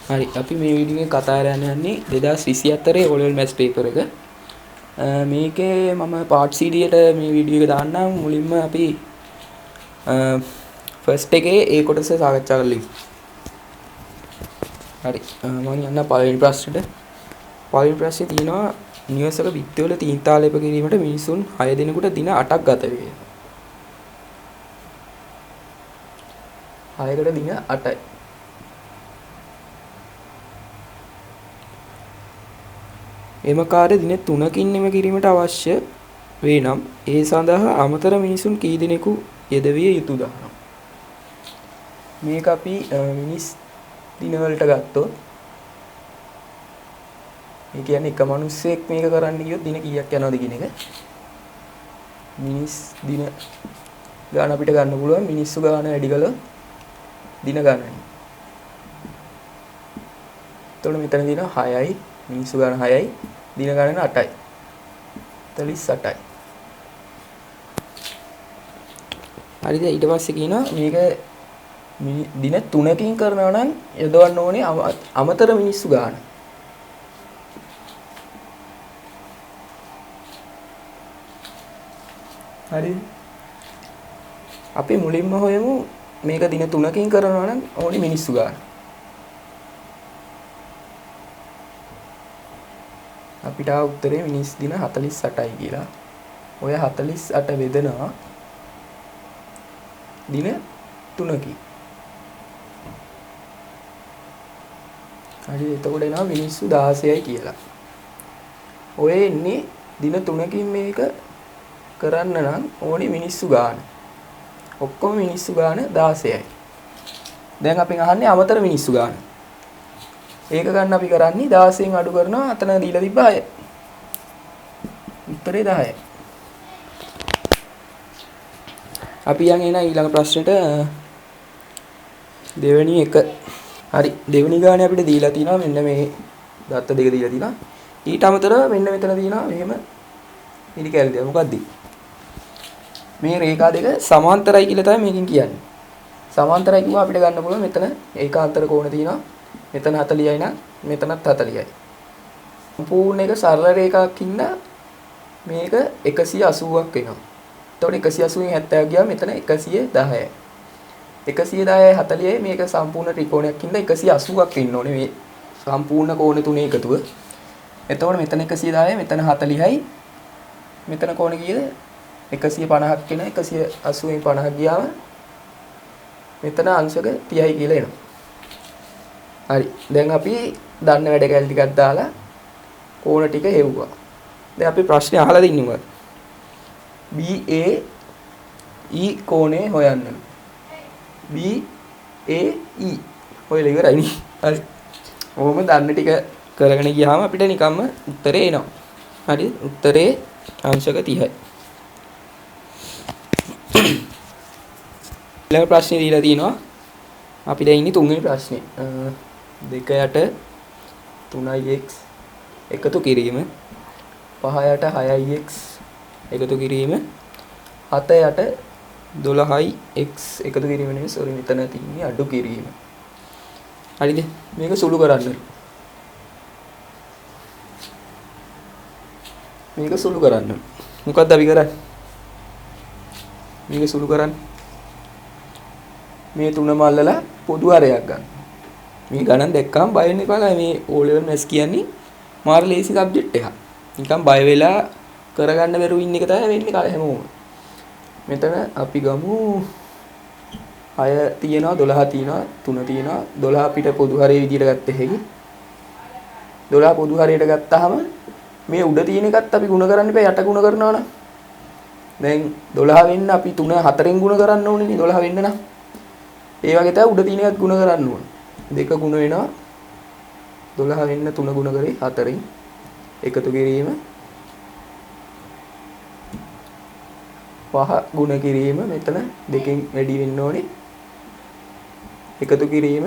හරි, අපි මේ වීඩියෝ එකේ කතා කරන්න යන්නේ 2024 O level maths paper එක. මේකේ මම පාර්ට් C ඩියට මේ වීඩියෝ එක දාන්නම්. මුලින්ම අපි ෆස්ට් එකේ ඒ කොටස සාකච්ඡා කරලා ඉමු. හරි, මම යන්න පළවෙනි ප්‍රශ්නෙට. පළවෙනි ප්‍රශ්නේ තියෙනවා නිවසක බිත්තිවල තීන්තාලේප කිරීමට මිනිසුන් 6 දෙනෙකුට දින 8ක් ගත වේ. 6කට දින 8යි. එම කාර්ය දින 3කින් නිම කිරීමට අවශ්‍ය වේ නම් ඒ සඳහා අමතර මිනිසුන් කී දෙනෙකු යෙදවිය යුතුද? මේක අපි මිනිස් දිනවලට ගත්තොත් ඒ කියන්නේ එක මිනිස්සෙක් මේක කරන්න ගියොත් දින කීයක් යනවද කියන එක. මිනිස් දින ගාන අපිට ගන්න පුළුවන්. මිනිස්සු ගාන වැඩි කළොත් දින ගණනයි. එතකොට මෙතන තියෙනවා 6යි, මිනිස්සු ගාන 6යි, දින ගණන 8යි. 48යි. හරිද? ඊට පස්සේ කියනවා මේක දින 3කින් කරනවා නම් යොදවන්න ඕනේ අමතර මිනිස්සු ගාන. හරිද? අපි මුලින්ම හොයමු මේක දින 3කින් කරනවා නම් ඕනේ මිනිස්සු ගාන. අපිට ආ උත්තරේ මිනිස් දින 48යි කියලා. ඔය 48 බෙදනවා දින 3කින්. හරි, එතකොට එනවා මිනිස්සු 16යි කියලා. ඔය එන්නේ දින 3කින් මේක කරන්න නම් ඕනේ මිනිස්සු ගාන. ඔක්කොම මිනිස්සු ගාන 16යි. දැන් අපෙන් අහන්නේ අමතර මිනිස්සු ගාන. ඒක ගන්න අපි කරන්නේ 16න් අඩු කරනවා අතන දීලා තිබ්බ 6. උත්තරේ 10යි. අපි යන් එන ඊළඟ ප්‍රශ්නෙට දෙවෙනි එක. හරි, දෙවෙනි ගානේ අපිට දීලා තිනවා මෙන්න මේ දත්ත දෙක දීලා තිනවා. ඊට අමතරව මෙන්න මෙතන තියෙනවා මෙහෙම ඉරි කැලි දෙක. මොකද්ද? මේ රේඛා දෙක සමාන්තරයි කියලා තමයි මේකෙන් කියන්නේ. සමාන්තරයි කිව්වම අපිට ගන්න පුළුවන් මෙතන ඒකාන්තර කෝණ තියෙනවා. මෙතන 40යි නම් මෙතනත් 40යි. සම්පූර්ණ එක සරල රේඛාවක් ඉඳලා මේක 180ක් වෙනවා. එතකොට 180න් 70ක් ගියාම මෙතන 110යි. 110යි 40යි මේක සම්පූර්ණ ත්‍රිකෝණයක් ඉඳලා 180ක් වෙන්න ඕනේ මේ සම්පූර්ණ කෝණ තුනේ එකතුව. එතකොට මෙතන 110යි මෙතන 40යි මෙතන කෝණ කීයද? 150ක් වෙන 180න් 50ක් ගියාම මෙතන අංශක 30යි කියලා එනවා. හරි, දැන් අපි දන්න වැඩ කැලි ටිකක් දාලා කෝණ ටික හෙව්වා. දැන් අපි ප්‍රශ්නේ අහලා දින්නේ මොකද්ද? BAE කෝණේ හොයන්න. BAE හොයලා ඉවරයි නේ. හරි. ඔහොම දන්න ටික කරගෙන ගියාම අපිට නිකම්ම උත්තරේ එනවා. හරි, උත්තරේ අංශක 30යි. ඊළඟ ප්‍රශ්නේ දීලා තිනවා. අපි දැන් ඉන්නේ තුන්වෙනි ප්‍රශ්නේ. 2 යට 3x එකතු කිරීම 5 යට 6x එකතු කිරීම 7 යට 12x එකතු කිරීම නෙවෙයි, සෝරි, මෙතන තියෙන්නේ අඩු කිරීම. හරිද? මේක සුළු කරන්න. මේක සුළු කරන්න. මොකද්ද අපි කරන්නේ? මේක සුළු කරන්න. මේ තුනම අල්ලලා පොදු හරයක් ගන්න. මේ ගණන් දැක්කම බය වෙන්න එපා. මේ O level maths කියන්නේ මාර ලේසි සබ්ජෙක්ට් එකක්. නිකන් බය වෙලා කරගන්න බැරුව ඉන්න එක තමයි වෙන්නේ කාලේ හැමෝම. මෙතන අපි ගමු 6 තියෙනවා, 12 තියෙනවා, 3 තියෙනවා. 12 අපිට පොදු හරේ විදියට ගත්ත හැකි. 12 පොදු හරයට ගත්තාම මේ උඩ තියෙන එකත් අපි ගුණ කරන්න එපා, යට ගුණ කරනවා නම්. දැන් 12 වෙන්න අපි 3 4න් ගුණ කරන්න ඕනේ නේ 12 වෙන්න නම්. ඒ වගේ තමයි උඩ තියෙන එකත් ගුණ කරන්න ඕනේ. 2 ගුණ වෙනවා 12 වෙන්න 3 ගුණ කරේ 4න් එකතු කිරීම 5 ගුණ කිරීම මෙතන 2න් වැඩි වෙන්න ඕනේ. එකතු කිරීම,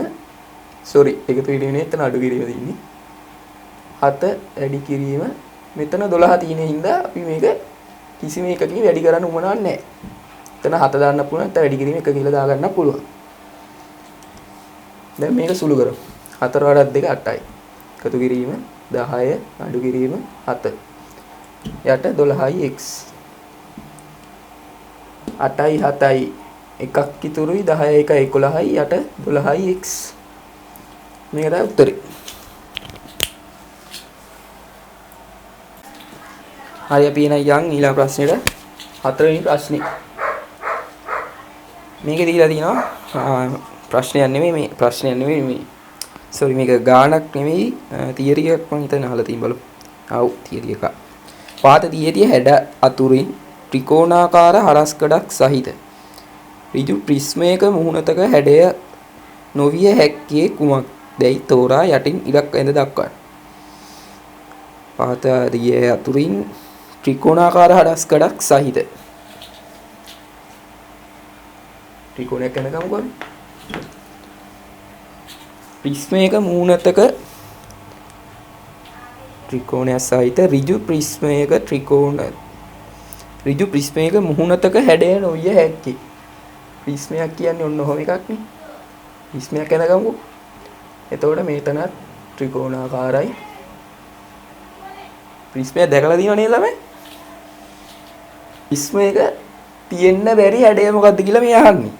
සෝරි, එකතු කිරීම නෙවෙයි, එතන අඩු කිරීම තියෙන්නේ. 7 වැඩි කිරීම මෙතන 12 තියෙන හින්දා අපි මේක කිසිම එකකින් වැඩි කරන්න උවමනාවක් නැහැ. එතන 7 දාන්න පුළුවන්, නැත්නම් වැඩි කිරීම 1 කියලා දාගන්න පුළුවන්. දැන් මේක සුළු කරමු. 4 වරක් 2 8යි. එකතු කිරීම 10 අඩු කිරීම 7. යට 12යි x. 8යි 7යි එකක් ඉතුරුයි 10 1 11යි යට 12යි x. මේක තමයි උත්තරේ. හරි අපි එන යන් ඊළඟ ප්‍රශ්නෙට හතරවෙනි ප්‍රශ්නේ. මේකේ දීලා තියෙනවා ප්‍රශ්නයක් නෙමෙයි මේ ප්‍රශ්නයක් නෙමෙයි මේ සෝරි මේක ගානක් නෙමෙයි තියරි එකක් මං හිතන්නේ අහලා තියෙන බලමු. ආව් තියරි එකක්. පාත 30 හැඩ අතුරින් ත්‍රිකෝණාකාර හරස්කඩක් සහිත ඍජු ප්‍රිස්මයක මුහුණතක හැඩය නොවිය හැක්කේ කුමක් දැයි තෝරා යටින් ඉලක්ක ඇඳ දක්වන්න. පාත 30 අතුරින් ත්‍රිකෝණාකාර හරස්කඩක් සහිත ත්‍රිකෝණයක් ගැන ගමුකෝ අපි. ප්‍රිස්මයක මුහුණතක ත්‍රිකෝණයක් සහිත ඍජු ප්‍රිස්මයක ත්‍රිකෝණ ඍජු ප්‍රිස්මයක මුහුණතක හැඩය නොවිය හැක්කේ. ප්‍රිස්මයක් කියන්නේ ඔන්න ඔහොම එකක් නේ. ප්‍රිස්මයක් ගැන ගමුකෝ. එතකොට මේතනත් ත්‍රිකෝණාකාරයි. ප්‍රිස්මයක් දැකලා තියෙනව නේද ළමයි? ප්‍රිස්මයක තියෙන්න බැරි හැඩය මොකද්ද කියලා මේ අහන්නේ.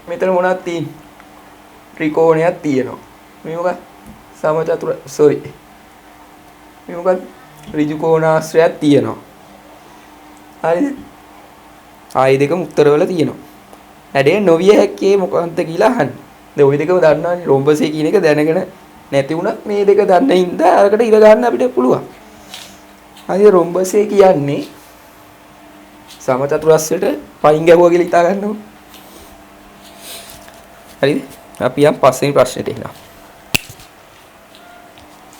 මෙතන මොනවද තියෙන්නේ? ත්‍රිකෝණයක් තියෙනවා. මේ මොකක්ද? සමචතුර සෝරි. මේ මොකක්ද? ඍජු කෝණාශ්‍රයක් තියෙනවා. හරිද? ආයි දෙකම උත්තරවල තියෙනවා. හැඩය නොවිය හැක්කේ මොකක්ද කියලා අහන්නේ. දැන් ওই දෙකම දන්නවනේ. රොම්බසේ කියන එක දැනගෙන නැති වුණත් මේ දෙක දන්න හින්දා අරකට ඉර ගන්න අපිට පුළුවන්. හරි රොම්බසේ කියන්නේ සමචතුරස්‍රයට පයින් ගැහුවා කියලා හිතා ගන්නකො. හරිද? අපි යම් පස්වෙනි ප්‍රශ්නෙට එනවා.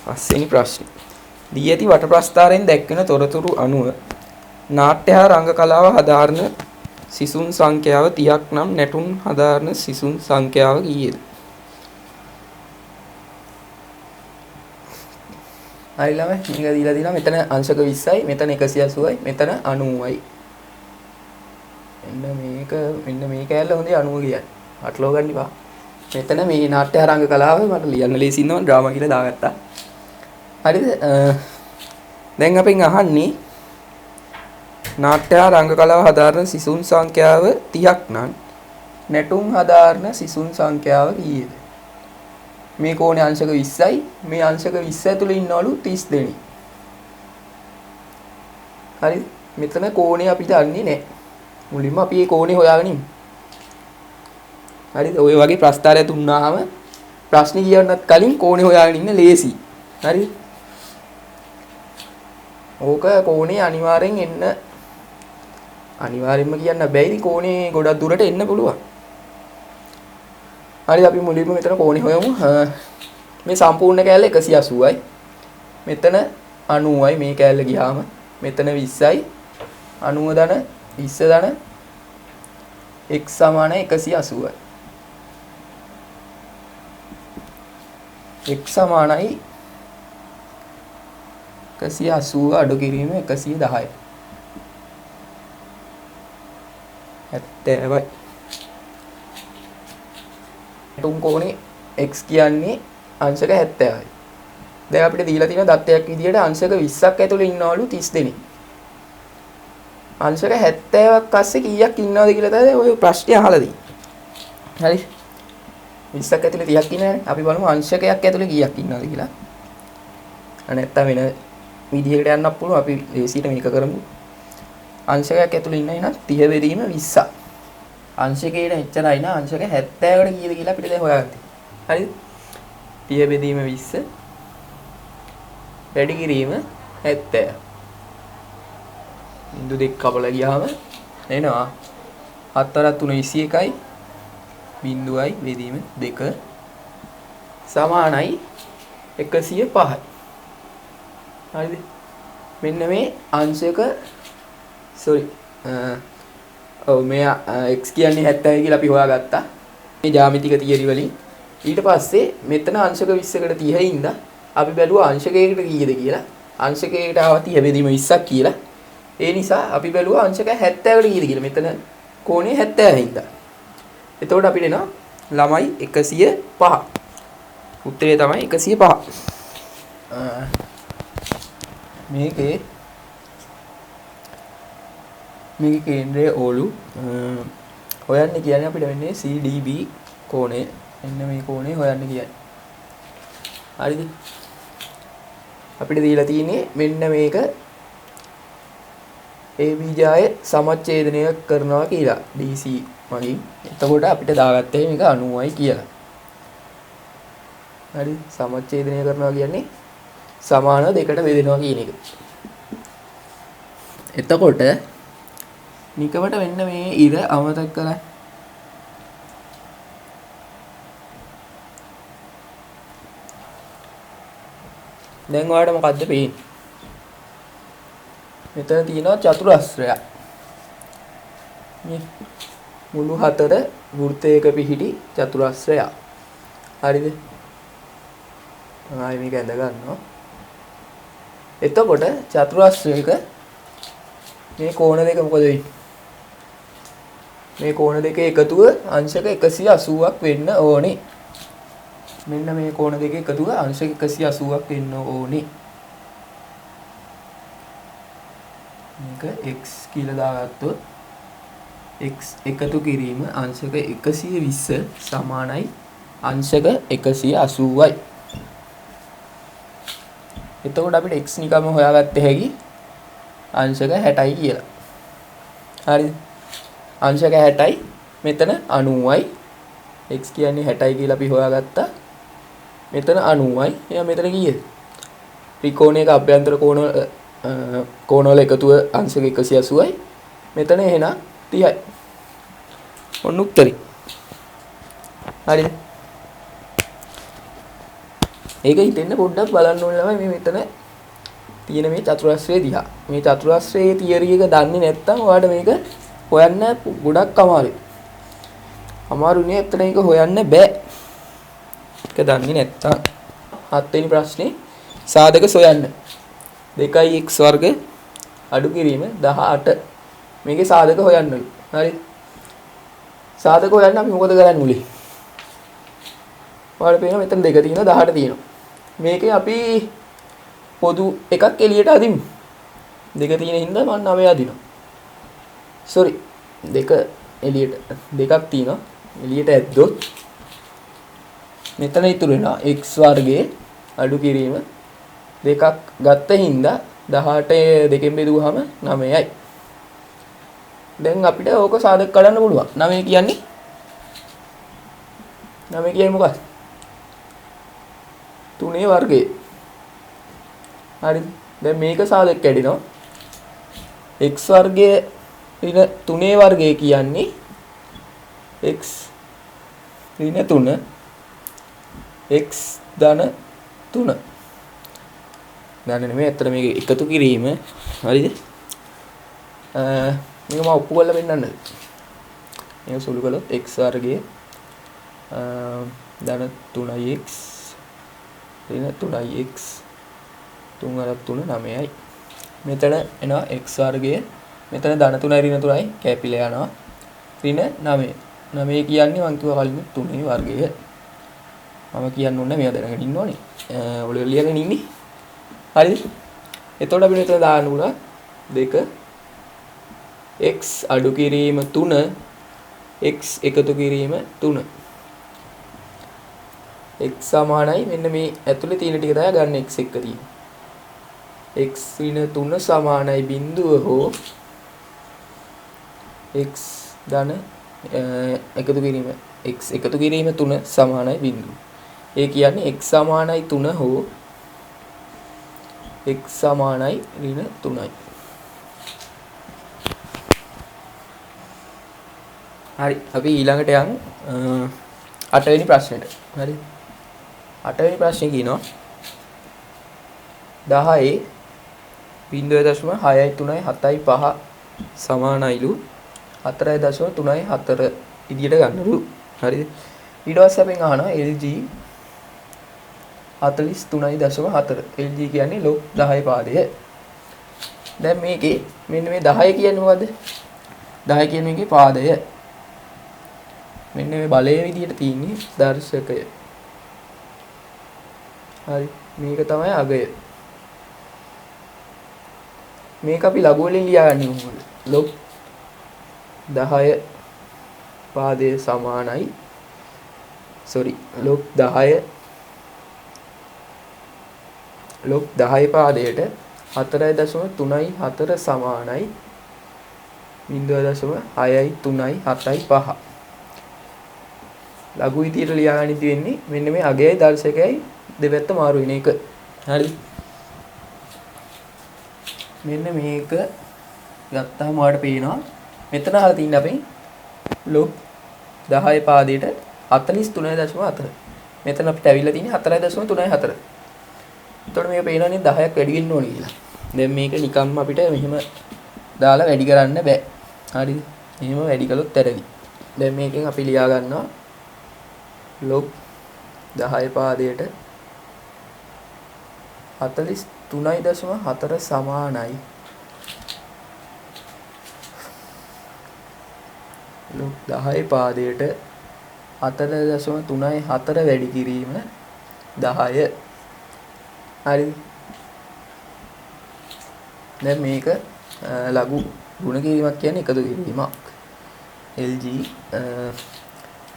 පස්වෙනි ප්‍රශ්නේ. දී ඇති වට ප්‍රස්ථාරයෙන් දැක්වෙන තොරතුරු අනුව නාට්‍ය හා රංග කලාව හදාරන සිසුන් සංඛ්‍යාව 30ක් නම් නැටුම් හදාරන සිසුන් සංඛ්‍යාව කීයද? හරි ළමයි මේක දීලා තියෙනවා. මෙතන අංශක 20යි, මෙතන 180යි, මෙතන 90යි. මෙන්න මේක මෙන්න මේ කෑල්ල හොඳේ 90 කියන්නේ. අටලව ගන්න එපා. මෙතන මේ නාට්‍ය හා රංග කලාව මට ලියන්න ලේසි ඉන්නවා ඩ්‍රාමා කියලා දාගත්තා. හරිද? දැන් අපෙන් අහන්නේ නාට්‍ය හා රංග කලාව හදාරන සිසුන් සංඛ්‍යාව 30ක් නම් නැටුම් හදාරන සිසුන් සංඛ්‍යාව කීයද? මේ කෝණේ අංශක 20යි, මේ අංශක 20 ඇතුළේ ඉන්නවලු 30 දෙනෙක්. හරිද? මෙතන කෝණේ අපි දන්නේ නැහැ. මුලින්ම අපි මේ කෝණේ හොයාගෙන ඉමු. හරිද? ඔය වගේ ප්‍රස්තාරය දුන්නාම ප්‍රශ්න කියවන්නත් කලින් කෝණේ හොයාගෙන ඉන්න ලේසි. හරිද? ඕක කෝණේ අනිවාර්යෙන් එන්න අනිවාර්යෙන්ම කියන්න බෑ. ඉතින් කෝණේ ගොඩක් දුරට එන්න පුළුවන්. හරි අපි මුලින්ම මෙතන කෝණේ හොයමු. මේ සම්පූර්ණ කෑල්ල 180යි. මෙතන 90යි මේ කෑල්ල ගියාම මෙතන 20යි. 90 ධන 20 ධන x සමාන 180යි. x සමානයි 180 අඩු කිරීම 110යි. 70යි. තුන් කෝණේ x කියන්නේ අංශක 70යි. දැන් අපිට දීලා තියෙන දත්තයක් විදියට අංශක 20ක් ඇතුළේ ඉන්නවලු 30 දෙනෙක්. අංශක 70ක් අස්සේ කීයක් ඉන්නවද කියලා තමයි ඔය ප්‍රශ්නේ අහලා තියෙන්නේ. හරි. 20ක් ඇතුළේ 30ක් ඉන්නවනේ. අපි බලමු අංශකයක් ඇතුළේ කීයක් ඉන්නවද කියලා. නැත්තම් වෙන විදිහකට යන්නත් පුළුවන්. අපි ලේසියට මේක කරමු. අංශකයක් ඇතුළේ ඉන්න එහෙනම් 30 බෙදීම 20ක්. අංශකේට එච්චරයි නා අංශක 70කට කීයද කියලා අපිට දැන් හොයාගන්න තියෙනවා. හරිද? 30 බෙදීම 20 වැඩි කිරීම 70. බිංදු දෙක කපලා ගියාම එනවා 4 3 21යි බිංදුවයි බෙදීම 2 සමානයි 105යි. හරිද? මෙන්න මේ අංශක සෝරි ඔව් මේ x කියන්නේ 70 කියලා අපි හොයාගත්තා මේ ජ්‍යාමිතික තියරි වලින්. ඊට පස්සේ මෙතන අංශක 20කට 30 ඉඳලා අපි බැලුවා අංශකයකට කීයද කියලා. අංශකයකට ආව 30 බෙදීම 20ක් කියලා. ඒ නිසා අපි බැලුවා අංශක 70කට කීයද කියලා. මෙතන කෝණය 70 ඉඳලා. එතකොට අපිට එනවා ළමයි 105. උත්තරේ තමයි 105. මේකේ මේකේ කේන්ද්‍රය ඕලු හොයන්න කියන්නේ අපිට වෙන්නේ CDB කෝණය. එන්න මේ කෝණය හොයන්න කියන්නේ. හරිද? අපිට දීලා තියෙන්නේ මෙන්න මේක AB ජාය සමච්ඡේදනය කරනවා කියලා DC මගින්. එතකොට අපිට දාගත්තේ මේක 90යි කියලා. හරි, සමච්ඡේදනය කරනවා කියන්නේ සමාන දෙකට බෙදෙනවා කියන එක. එතකොට නිකමට මෙන්න මේ ඉර අමතක කරන්න. දැන් ඔයාලට මොකද්ද පේන්නේ? මෙතන තියෙනවා චතුරස්‍රයක්. මේ මුළු හතර වෘත්තයක පිහිටි චතුරස්‍රයක්. හරිද? ආයෙ මේක ඇඳ ගන්නවා. එතකොට චතුරස්‍රයක මේ කෝණ දෙක මොකද වෙන්නේ? මේ කෝණ දෙකේ එකතුව අංශක 180ක් වෙන්න ඕනේ. මෙන්න මේ කෝණ දෙකේ එකතුව අංශක 180ක් වෙන්න ඕනේ. මේක x කියලා දාගත්තොත් x එකතු කිරීම අංශක 120 සමානයි අංශක 180යි. එතකොට අපිට x නිකම්ම හොයාගත්ත හැකි අංශක 60යි කියලා. හරිද? අංශක 60යි මෙතන 90යි. x කියන්නේ 60යි කියලා අපි හොයාගත්තා. මෙතන 90යි. එහෙනම් මෙතන කීයද? ත්‍රිකෝණයක අභ්‍යන්තර කෝණ වල එකතුව අංශක 180යි. මෙතන එහෙනම් 30යි. ඔන්න උත්තරේ. හරිද? ඒක හිතෙන්න පොඩ්ඩක් බලන්න ඕනේ ළමයි මේ මෙතන තියෙන මේ චතුරස්‍රය දිහා. මේ චතුරස්‍රයේ තියරි එක දන්නේ නැත්නම් ඔයාලට මේක හොයන්න ගොඩක් අමාරුයි. අමාරු නේ, ඇත්තට මේක හොයන්න බෑ. ඒක දන්නේ නැත්නම්. හත්වෙනි ප්‍රශ්නේ සාධක සොයන්න. 2x වර්ග අඩු කිරීම 18. මේකේ සාධක හොයන්නලු. හරි. සාධක හොයන්න අපි මොකද කරන්නේ මුලින්? ඔයාලට පේනවා මෙතන 2 තියෙනවා 18 තියෙනවා. මේකේ අපි පොදු එකක් එළියට අදිමු. 2 තියෙන හින්දා මම 9 අදිනවා. සෝරි, 2 එළියට දෙකක් තියෙනවා. එළියට ඇද්දොත් මෙතන ඉතුරු වෙනවා x වර්ගයේ අඩු කිරීම දෙකක් ගත්ත හින්දා 18 දෙකෙන් බෙදුවාම 9යි. දැන් අපිට ඕක සාධක කඩන්න පුළුවන්. 9 කියන්නේ 9 කියන්නේ මොකක්ද? 3 වර්ගය. හරිද? දැන් මේක සාධක කැඩෙනවා. x වර්ගය ඍණ 3 වර්ගය කියන්නේ x ඍණ 3 x ධන 3. ධන නෙමෙයි, ඇත්තට මේක එකතු කිරීම. හරිද? මේක මම ඔප්පු කරලා පෙන්නන්නද? මේක සුළු කළොත් x වර්ගය ධන 3x ඍණ 3x 3 වරක් 3 9යි. මෙතන එනවා x වර්ගය, මෙතන ධන 3යි ඍණ 3යි කැපිලා යනවා. ඍණ 9. 9 කියන්නේ මං කිව්වා කලින් 3 වර්ගය. මම කියන්න ඕනේ මේවා දැනගෙන ඉන්න ඕනේ. ඔළුවේ ලියගෙන ඉන්නේ. හරිද? එතකොට අපිට මෙතන දාන්න පුළුවන් 2 x අඩු කිරීම 3 x එකතු කිරීම 3. x සමානයි මෙන්න මේ ඇතුලේ තියෙන ටික තමයි ගන්න x එක තියෙන්නේ. x ඍණ 3 සමානයි බිංදුව හෝ x ධන එකතු කිරීම x එකතු කිරීම 3 සමානයි බිංදුව. ඒ කියන්නේ x සමානයි 3 හෝ x සමානයි ඍණ 3යි. හරි, අපි ඊළඟට යන් 8 වෙනි ප්‍රශ්නෙට. හරි. 8 වෙනි ප්‍රශ්නේ කියනවා 10 0.6 3 7 5 සමානයිලු 4.34 ඉදියට ගන්නලු. හරිද? ඊට පස්සේ අපෙන් අහනවා LG 43.4. LG කියන්නේ ලොග් 10 පාදය. දැන් මේකේ මෙන්න මේ 10 කියන්නේ මොකද්ද? 10 කියන්නේ මේකේ පාදය. මෙන්න මේ බලය විදියට තියෙන්නේ දර්ශකය. හරි, මේක තමයි අගය. මේක අපි ලඝු වලින් ලියාගන්නේ කොහොමද? log 10 පාදයේ සමානයි sorry log 10 log 10 පාදයට 4.34 සමානයි 0.6 3 7 5. ලඝු විදියට ලියාගන්න වෙන්නේ මෙන්න මේ අගයයි දර්ශකයයි දෙපැත්ත මාරු වෙන එක. හරිද? මෙන්න මේක ගත්තාම ඔයාලට පේනවා මෙතන අහලා තින්න අපෙන් log 10 පාදයට 43.4. මෙතන අපිට ඇවිල්ලා තියෙන්නේ 4.34. එතකොට මේක පේනවනේ 10ක් වැඩි වෙන්න ඕනේ කියලා. දැන් මේක නිකම්ම අපිට මෙහෙම දාලා වැඩි කරන්න බෑ. හරිද? එහෙම වැඩි කළොත් වැරදි. දැන් මේකෙන් අපි ලියා ගන්නවා log 10 පාදයට 43.4 සමානයි log 10 පාදයට 4.34 වැඩි කිරීම 10. හරිද? දැන් මේක ලඝු ගුණ කිරීමක් කියන්නේ එකතු කිරීමක්. LG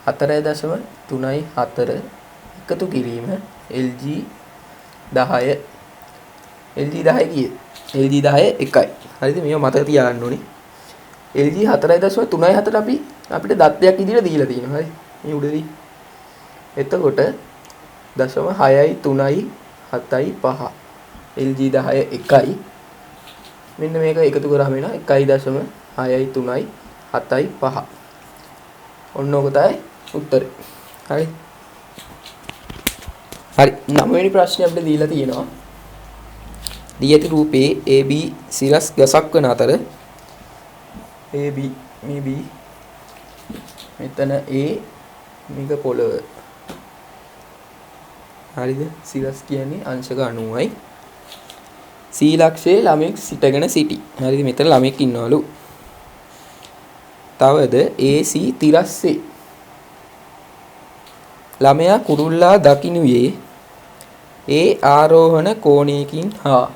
4.34 එකතු කිරීම LG 10. LG 10 කීයද? LG 10 1යි. හරිද? මේව මතක තියාගන්න ඕනේ. LG 4.34 අපිට දත්තයක් විදිහට දීලා තියෙනවා. හරි. මේ උඩදී. එතකොට 0.6 3 7 5 LG 10 1යි. මෙන්න මේක එකතු කරාම එනවා 1.6 3 7 5. ඔන්න ඕක තමයි උත්තරේ. හරි. හරි. නවවෙනි ප්‍රශ්නේ අපිට දීලා තියෙනවා. දී ඇති රූපේ AB සිරස් ගසක් වන අතර AB මේ B මෙතන A මේක පොළව. හරිද? සිරස් කියන්නේ අංශක 90යි. C ලක්ෂයේ ළමෙක් සිටගෙන සිටි. හරිද? මෙතන ළමෙක් ඉන්නවලු. තවද AC තිරස්සේ ළමයා කුරුල්ලා දකිනුයේ ඒ ආරෝහණ කෝණයකින් හා.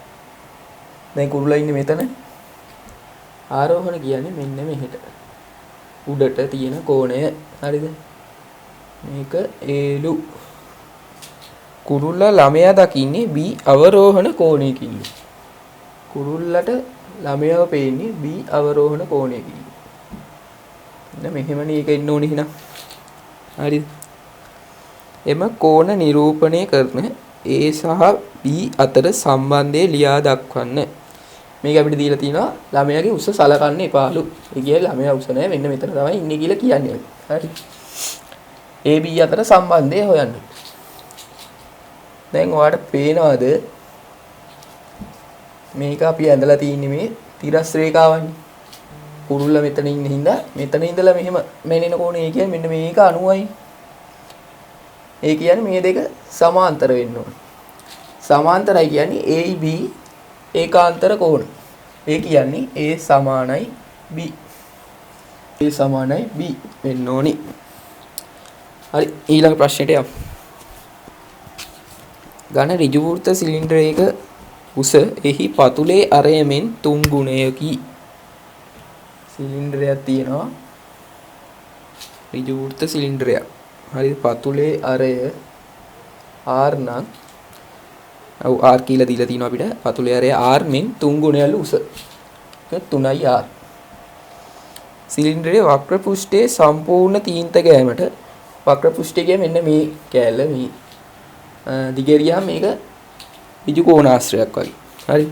දැන් කුරුල්ලා ඉන්නේ මෙතන. ආරෝහණ කියන්නේ මෙන්න මෙහෙට උඩට තියෙන කෝණය. හරිද? මේක ඒලු. කුරුල්ලා ළමයා දකින්නේ B අවරෝහණ කෝණයකින්ලු. කුරුල්ලට ළමයාව පේන්නේ B අවරෝහණ කෝණයකින්ලු. මෙන්න මෙහෙමනේ ඒක එන්න ඕනේ එහෙනම්. හරිද? එම කෝණ නිරූපණය කරන A සහ B අතර සම්බන්ධය ලියා දක්වන්න. මේක අපිට දීලා තිනවා ළමයාගේ උස සලකන්න එපාලු. ඒ කියන්නේ ළමයා උස නෑ මෙන්න මෙතන තමයි ඉන්නේ කියලා කියන්නේ. හරි. A B අතර සම්බන්ධය හොයන්න. දැන් ඔයාලට පේනවද මේක අපි ඇඳලා තින්නේ මේ තිරස් රේඛාවන්නේ. කුරුල්ල මෙතන ඉන්න හින්දා මෙතන ඉඳලා මෙහෙම මෙනෙන කෝණය ඒ කියන්නේ මෙන්න මේක 90යි. ඒ කියන්නේ මේ දෙක සමාන්තර වෙන්න ඕනේ. සමාන්තරයි කියන්නේ A B ඒකාන්තර කෝණ. ඒ කියන්නේ A සමානයි B. A සමානයි B වෙන්න ඕනි. හරි, ඊළඟ ප්‍රශ්නෙට යමු. ඝන ඍජු වෘත්ත සිලින්ඩරයක උස එහි පතුලේ අරයමින් 3 ගුණයකි. සිලින්ඩරයක් තියෙනවා. ඍජු වෘත්ත සිලින්ඩරයක්. හරි, පතුලේ අරය R නම් ඔව් R කියලා දීලා තිනවා අපිට. පතුලේ අරය R මෙන් 3 ගුණයලු උස. ඒක 3යි R. සිලින්ඩරයේ වක්‍ර පෘෂ්ඨයේ සම්පූර්ණ තීන්ත ගෑමට වක්‍ර පෘෂ්ඨය කියන්නේ මෙන්න මේ කෑල්ල මේ දිගේරියාම මේක ඍජු කෝණාශ්‍රයක් වගේ. හරි.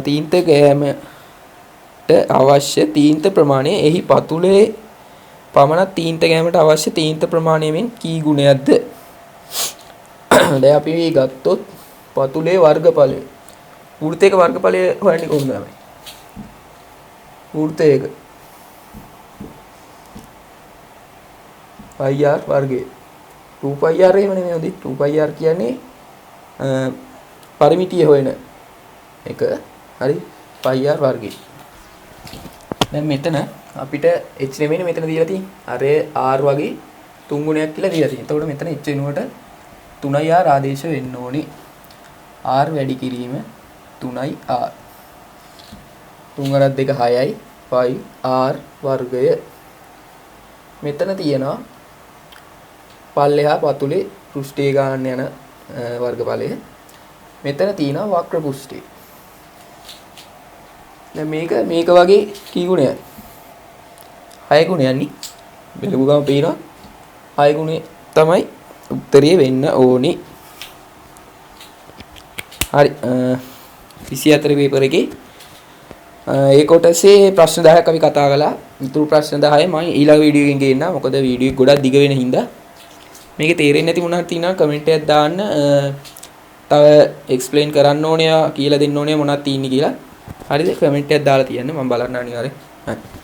තීන්ත ගෑමට අවශ්‍ය තීන්ත ප්‍රමාණය එහි පතුලේ පමණක් තීන්ත ගෑමට අවශ්‍ය තීන්ත ප්‍රමාණය මෙන් කී ගුණයක්ද? දැන් අපි මේ ගත්තොත් පතුලේ වර්ගඵලය. වෘත්තයක වර්ගඵලය හොයන්නේ කොහොමද ළමයි? වෘත්තයක පයි ආර් වර්ගය. 2 පයි ආර් එහෙම නෙමෙයි හොඳේ. 2 පයි ආර් කියන්නේ පරිමිතිය හොයන එක. හරි, පයි ආර් වර්ගය. දැන් මෙතන අපිට h නෙමෙයිනේ මෙතන දීලා තියෙන්නේ. අර r වගේ 3 ගුණයක් කියලා දීලා තියෙන්නේ. එතකොට මෙතන h වෙනුවට 3 r ආදේශ වෙන්න ඕනේ. R වැඩි කිරීම 3 r. 3 වරක් 2 6යි පයි r වර්ගය. මෙතන තියෙනවා පල්ලෙහා පතුලේ පෘෂ්ඨය ගන්න යන වර්ගඵලය. මෙතන තියෙනවා වක්‍ර පෘෂ්ඨය. දැන් මේක මේක වගේ කී ගුණයක්ද? 6 ගුණයක් නේ. බලපු ගමන් පේනවා 6 ගුණය තමයි උත්තරේ වෙන්න ඕනේ. හරි, 24 පේපර් එකේ ඒ කොටසේ ප්‍රශ්න 10ක් අපි කතා කළා. ඉතුරු ප්‍රශ්න 10 මම ඊළඟ වීඩියෝ එකෙන් ගේන්නම්. මොකද වීඩියෝ එක ගොඩක් දිග වෙන හින්දා. මේකේ තේරෙන්නේ නැති මොනවද තියෙනවා කමෙන්ට් එකක් දාන්න. තව එක්ස්ප්ලেইন කරන්න ඕනේ කියලා දෙන්න ඕනේ මොනවද තියෙන්නේ කියලා. හරිද? කමෙන්ට් එකක් දාලා තියන්න මම බලන්න අනිවාර්යෙන්. හරි.